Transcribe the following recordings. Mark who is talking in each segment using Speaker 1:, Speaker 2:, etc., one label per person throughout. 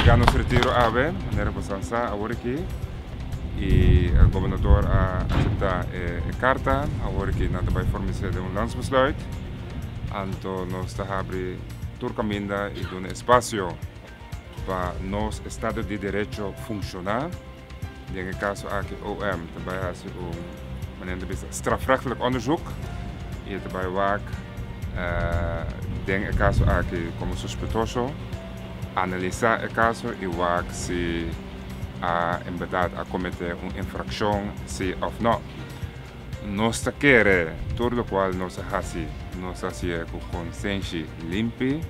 Speaker 1: Entregá nos retiro awe, manera bo sa sa awor aki i gobernador a aseptá e karta. Awor aki nan ta bai formis'é den un landsbesluit. Anto nos ta habri tur kaminda i duna espasio pa nos estado di derecho funshoná. Den e kaso aki OM ta bai hasi un manera ta bisa strafrechtelijk onderzoek i e ta bai wak den e kaso aki komo sospechoso, analisá e kaso i wak si a en bèrdat a kometé un infrakshon si òf nò. Nos ta kere tur lokual nos a hasi, nos a hasié ku konsenshi limpi,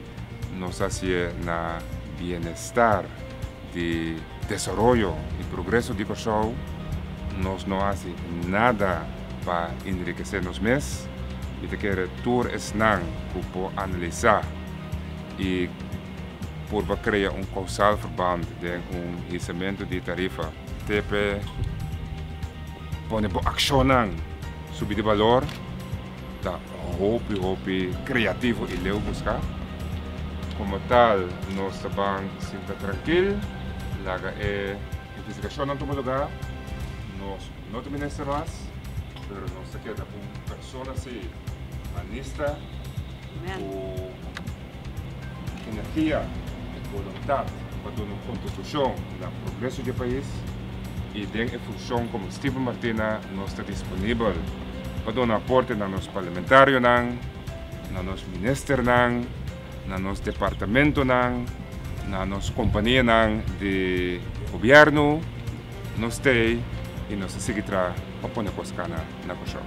Speaker 1: nos a hasié na bienestar di desaroyo i progreso di Kòrsou. Nos no a hasi nada pa enrikesé nos mes. Mi ta kere tur esnan ku por analisá i purba krea un kousal verband den un hisamentu di tarifa te p'e pone bo akshonnan subi di balor ta hopi hopi kreativo i leu buska. Komo tal nos ta ban sinta trankil, laga e investigashonnan tuma lugá. Nos no ta minister mas, pero nos ta keda un persona si humanista ku energia i boluntat pa duna un kontribushon na progreso di e pais i den e funshon komo Steven Martina nos ta disponibel pa duna aporte na nos parlamentarionan, na nos ministernan, na nos departamentonan, na nos kompanianan di gobièrnu. Nos t'ei i nos ta sigui traha pa pone kos kana na Kòrsou.